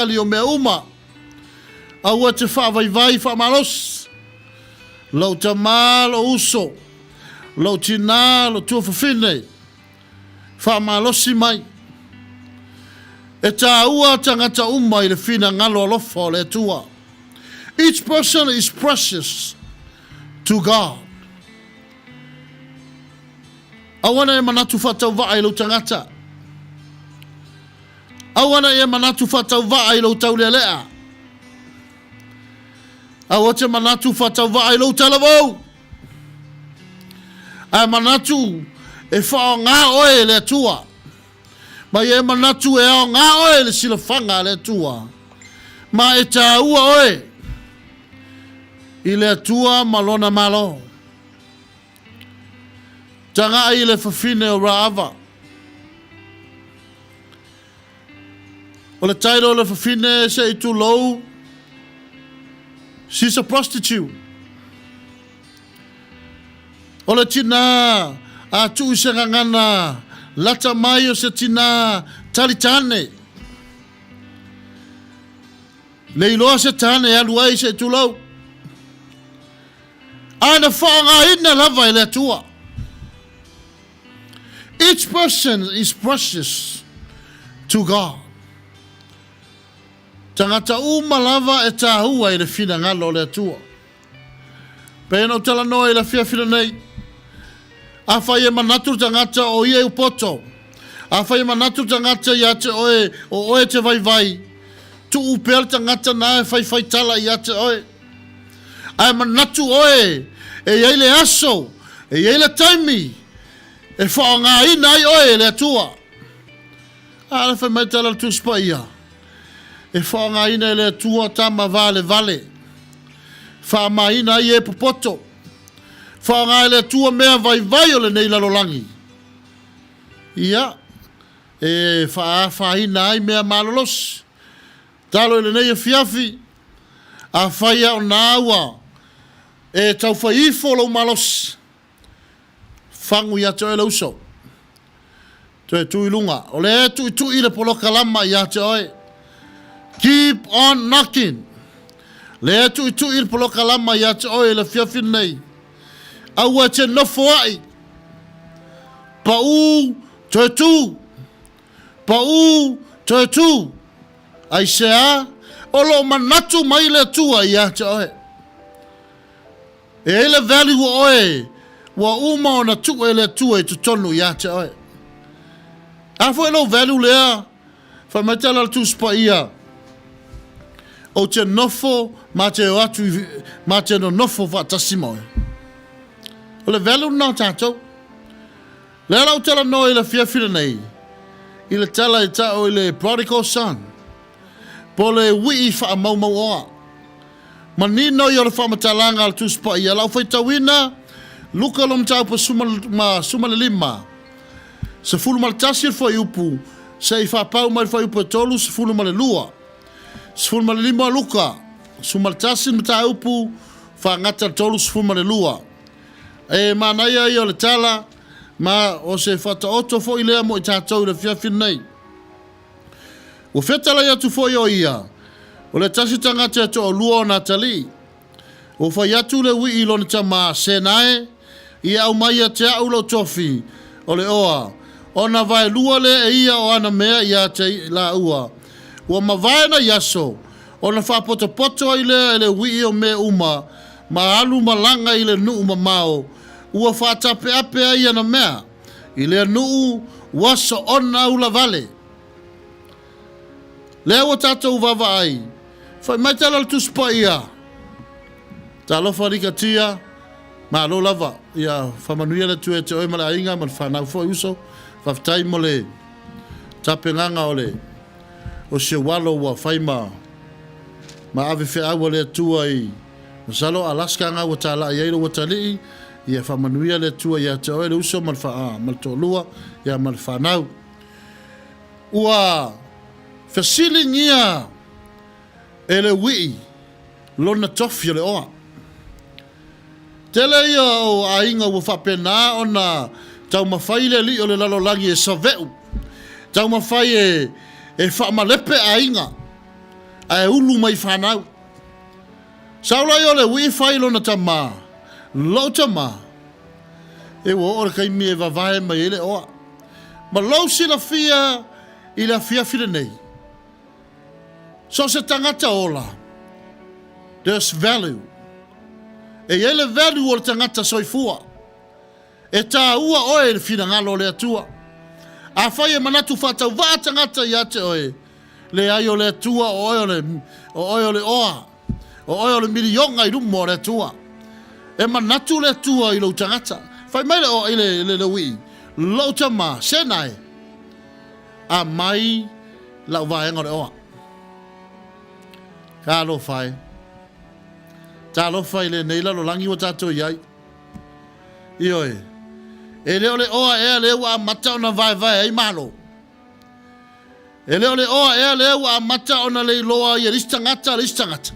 Ali o mea uma, aua te faavaivai faamalosi, lou tama, lou uso, lou tinā, lou tuafafine, faamalosi mai. E tāua tagata uma i le finagalo alofa o le Atua. Each person is precious to God. Aua ne i manatu faatauvaa i lou tagata. Aua ne i e manatu faatauvaa i lou taulealea. Aua te manatu faatauvaa i lou talavou. Ae manatu e faaaoga oe e le Atua. Ma ia e manatu e aoga oe i le silafaga a le Atua. Ma e taua oe i le Atua ma Lona Malo. Tagai i le fafine o Raava. O le title o le fafine se i tulou, She's a prostitute. O le tinā a tuu i se gagana lata mai o se tinā tali tane. Le iloa se tane e alu ai se i tulou. Ae na faaaogaina lava e le Atua. Each person is precious to God. Tagata uma lava e tāua i le finagalo o le Atua. Pei ona ou talanoa i le afiafi lenei, afai e manatu le tagata o ia e upoto, afai e manatu le tagata ia te oe o oe te vaivai, tuu pea le tagata na e faifai tala ia te oe. Ae manatu oe e i ai le aso, e i ai le taimi e faaaogaina ai oe e le Atua. A le fai mai tala le Tusi Paia, e faaaogaina e le Atua tama valevale, faamaina ai e popoto, faaaoga e le Atua mea vaivai o lenei lalolagi, ia, e faaafaina ai mea malolosi. Talo i lenei afiafi, afai a o na ua e taufai ifo lou malosi, fagu ia te oe le uso. Toe tu i luga. O lea e tuitui le polokalama ia te oe. Keep on knocking. Lea e tuitui le polokalama ia te oe i le afiafi lenei. Aua e te nofoai. Pau, toe tu. Pau, toe tu. Aisea? O lo o manatu mai le Atua ia te oe. E ai le value o oe ua uma ona tuu e le Atua i totonu ia te oe. A foi lou value lea, fai mai tala le Tusi Paia, Ou te nofo ma te o atu ma te nonofo faatasi ma oe. O le value lena o tatou. Lea la ou talanoa i le afiafi lenei i le tala e tau i le prodigal son, po o le uii faamaumauoa. Manino ia o le faamatalaga a le Tusi Paia, lau faitauina, Luka lo mataupu ma suma le lima, 11 le fuaiupu, se i faapau mai le fuaiupu e 3, 12. 15 Luka, 11 le mataupu, faagata le 3, 12. E manaia ia o le tala, ma o se faataoto foi lea mo i tatou i le afiafi lenei. Ua fetalai atu foi o ia, o le tasi tagata e toalua ona atalii. Ua fai atu le uii i lona tama, Senae, ia aumai ia te a'u lou tofi, o le oa, ona vaelua lea e ia o ana mea ia te laua. Ua mavae nai aso, ona faapotopoto ai lea e le uii o mea uma, ma alu malaga i le nuu mamao, ua faatapeape ai ana mea. I lea nuu, ua soona ulavale. Lea ua tatou vaavaai, fai mai tala o le Tusi Paia, Talofa likatia, malo lava, ia faamanuia le Atua ia te oe ma le aiga ma le fanau foi uso, faafetai mo le tapenaga o le o si ou alo ua fai ma ma ave feau a le Atua i Masalo Alaska nga ua talai ai lou atalii, ia faamanuia le Atua ia te oe le uso ma le ma le toalua ia ma le fanau. Ua fesiligia e le uii lona tofi o le oa. Tele ia o aiga ua faapena ona taumafai le alii o le lalolagi e save'u, taumafai e faamalepe aiga. Ae ulu mai fanau. Sau lai o le uii fai lona tama, lou tama, e ua oo le taimi e vavae mai ai le oa. Ma lou silafia i le afiafi lenei, so o se tagata ola, there's value. E i ai le value o le tagata soifua. E tāua oe i le finagalo o le Atua. Afai e manatu faatauvaa tagata ia te oe, leai o le Atua o oe o le, o oe o le oa, o oe o le miliona i luma o le Atua. E manatu le Atua i lou tagata. Fai mai le oa i le, le, le uii, lou tama, sena e, a mai lau vaega o le oa. Talofa e. Talofa i lenei lalolagi ua tatou i ai. Ioe. E le o le oa ea lea ua amata ona vaevae ai Malo? E le o le oa ea lea ua amata ona leiloa ai e le isi tagata le isi tagata?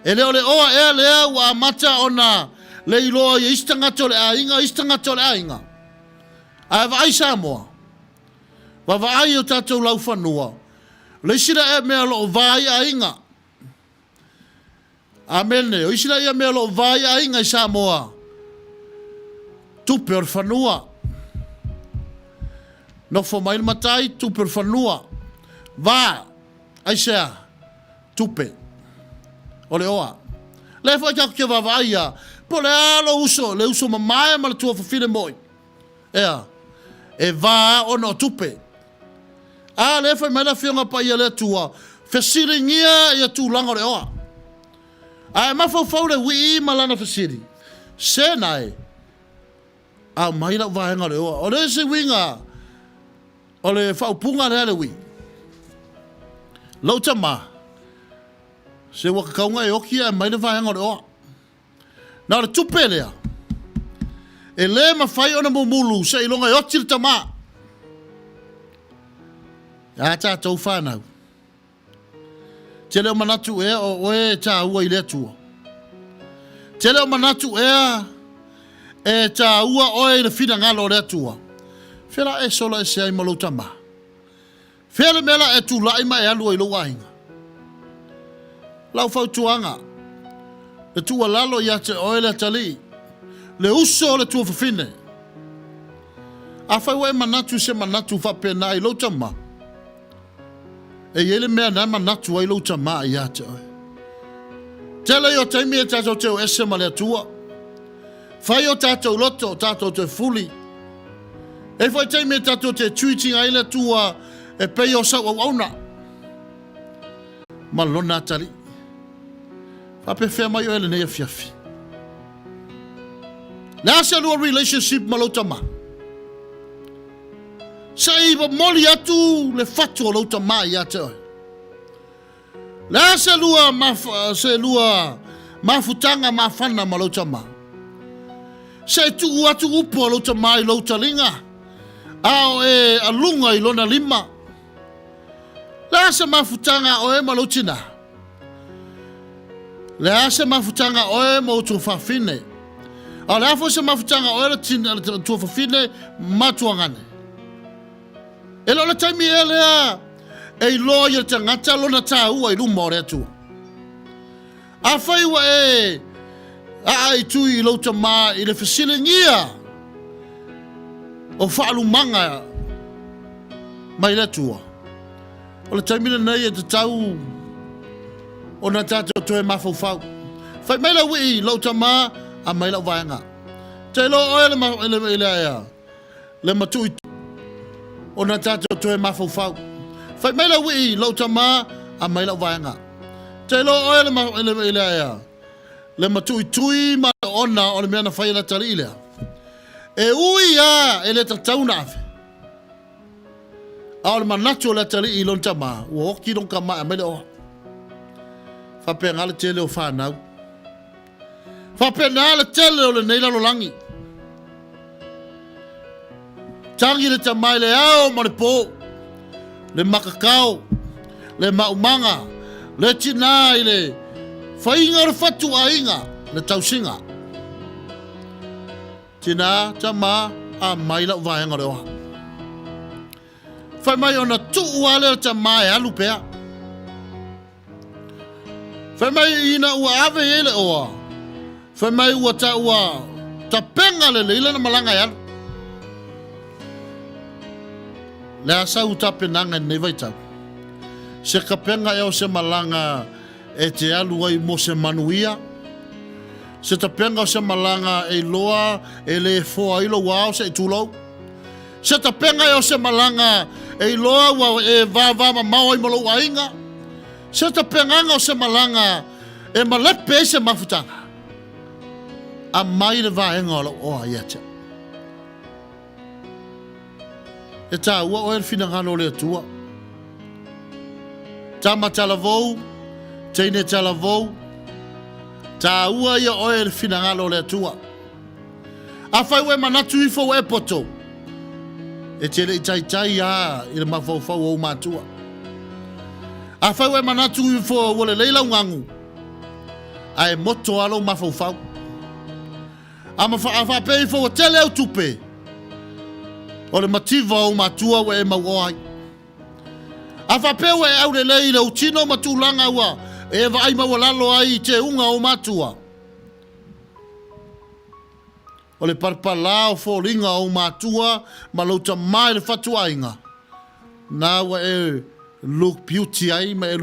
E le o le oa ea lea ua amata ona leiloa ai e isi tagata o le aiga isi tagata o le aiga? Ae vaai Samoa, vaavaai i o tatou laufanua, o le isi lea mea o lo o va ai aiga. Amene. O isi la ia mea o lo o va ai aiga i Samoa, tupe o le fanua. Nofo mai le matai, tupe o le fanua. Va, aisea? Tupe o le oa. Lea foi tatou te vaavaai ia, po o le a lou uso, le uso mamae ma le tuafafine moi. Ea, e va a ona o tupe. A lea fai mai le Afioga Paia le Atua, fesiligia ia tulaga o le oa. Ae mafaufau le uii ma lana fesili, Se nae, aumai lau vaega o le oa. O le isi uiga o le faaupuga lea a le uii, Lou tama, se ua tatau ona e oti ae aumai le vaega o le oa. Na o le tupe lea e le mafai ona mumulu seiloga e oti le tama. A tatou fanau, tele o manatu ea o oe e taua i le Atua. Tele o manatu ea e taua oe i le finagalo o le Atua. Fea la e sola ese ai ma lou tama? Fea le mea la e tulai ma e alu ai i lou aiga? Lau fautuaga, le tuualalo ia te oe le atalii, le uso o le tuafafine. Afai ua e manatu i se manatu faapena i lou tama, e i ai le mea na e manatu ai lou tama ia te oe. Tele ia o taimi e tatou te o ese ma le Atua. Fai o tatou loto, tatou toe fuli. E foi taimi e tatou te treating ai le Atua e pei o sau auauna ma lona atalii. Faapefea mai oe lenei afiafi? Le a se lua relationship ma lou tama? Se i momoli atu le fatu o lou tama ia te oe. Le a se lua, se lua mafutaga mafana ma lou tama? Se i tuu atu upu a lou tama i lou taliga, a o e aluga i lona lima. Le a se mafutaga a oe ma lou tinā? Le a se mafutaga a oe ma ou tuafafine? A o le a foi se mafutaga a oe le tina, le tuafafine ma tuagane? E le o le taimi ea lea e iloa ai e le tagata lona taua i luma o le Atua. Afai ua e aaitui i lou tama i le fesiligia o faalumaga mai le Atua, o le taimi lenei e tatau ona tatou toe mafaufau. Fai mai le uii, lou tama, aumai lau vaega. Te iloa oe le, le, le, le matu'i ona tatou toe mafaufau. Fai mai le uii, lou tama, aumai lau vaega. Te iloa oe le, le, le, le, le matu'itui ma le oona o le mea na fai e le atalii lea. E ui lava e le tatau ona ave, a o le manatu o le atalii i lona tama, ua oti lona tama e aumai le oa. Faapena le tele o fanau. Faapena le tele o lenei lalolagi. Tagi le tama i le ao ma le po, le makakao, le maumaga, le tinā i le faiga o le fatu aiga, le tausiga. Tinā, tama, a mai lau vaega o le oa. Fai mai ona tuu lava lea o le tama e alu pea. Fai mai ina ua ave i ai le oa, fai mai ua ta ua tapena lelei lana malaga e alu. Le a sau tapenaga i lenei vaitau? Se tapena ea o se malaga e te alu ai mo se manuia? Se tapena o se malaga e iloa e le foa ai lou ao se i tulou? Se tapena ea o se malaga e iloa ua e vavamamao ai ma lou aiga? Se tapenaga o se malaga e malepe ai se mafutaga? Aumai le vaega o lau oa ia te au. E taua oe le finagalo o le Atua. Tama talavou, teine talavou, taua ia oe le finagalo o le Atua. Afai ua e manatu ifo ua e poto, e te le i taitai a i le mafaufau o ou matua. Afai ua e manatu ifo ua lelei lau gagu, ae moto a lou mafaufau. A ma fa, a faapea ifo ua tele au tupe, o le mativa o ou matua ua e mauoa ai. A faapea ua e aulelei i lou tino ma tulaga ua e vaai maualalo ai i teuga o ou matua, o le palapala o foliga o ou matua ma lou tama i le fatuaiga, na ua e look beauty ai ma e look.